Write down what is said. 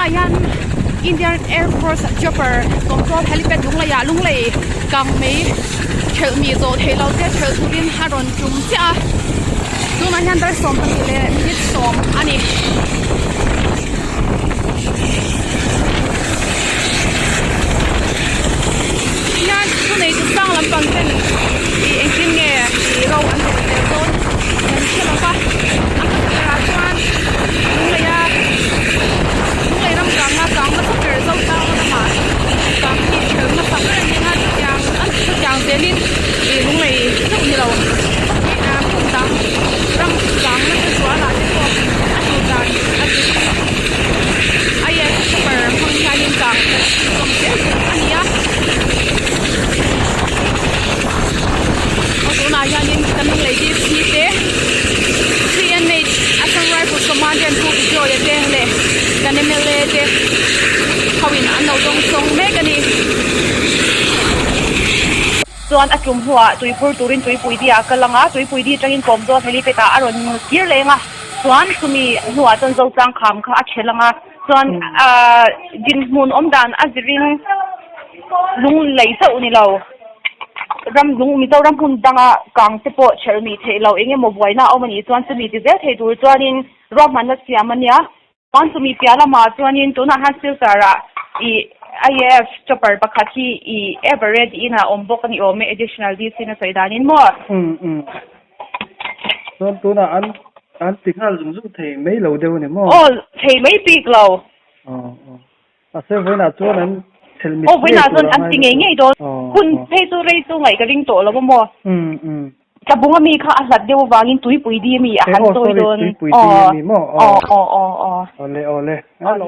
Tunah hian Indian Air Force chopper control helipad Lungleiah Lunglei kang mei thelh mi zawh theih lo te thelh turin a rawn tum chiah a, tunah hian dar 12 leh minute 10 a ni. Hian thuneitu sang lampang ten ih engtin nge ih ro an rel tel dawn kan hre lo va, a hmasa berah chuan Lungleia Lunglei ram kanga kang nasa ber Zotlang lamah kang hi hrel hmasa ber a ni a, chutiang an chutiang zelin ih Lunglei chauh ni lo ih ah hmun dang ram kang nasa zualah te pawh a duh dan a dik IAF chopper hmang hianin kang hrel chhunzawm zel tur a ni a. Aw tunah hianin kan Lunglei DC te CNH Assam Rifles Commandant Pu Bijoy-a te leh kan mla te ho in an lo dawng sawng mek a ni. Chuan a tum hnuah tuiphur turin tuipui di ah a kal ang a, tuipui di atangin Kawmzawl helipad ah a rawn kir leng a, chuan chumi hnuah chuan Zotlang kham kha a thelh ang a, chuan ahh dinhmun awm dan a zirin lunglei chauh ni lo ram lung Mizoram hmun danga kang te pawh thelh mih theih lo eng emaw buaina a awm a nih chuan chumi ti zel thei tur chuanin ruahmanna siam a nia. Chuan chumi piah lamah chuanin tunah hian Silchar ah ih IAF chopper pakhat hi ih Everett in ah awm bawk a ni awm e additional DC na sawi danin maw? Umm umm. Chuan tunah an an ti nghal zung zung thei mai lo deuh a ni maw? Aw thei mai bik lo. Aw aw. Mahse vawiinah chuan an chhelh mit Aw vawiinah chuan an ti ngei ngei dawn. Hun phei chu rei chu ngaih ka ring tawh lo a maw? Umm umm. Tlabung ami kha a hlat deuh avangin tuipui di ami a han Aw sawi sorry dawn. tuipui di ami maw? Aw aw aw aw. Awle awle. Awle.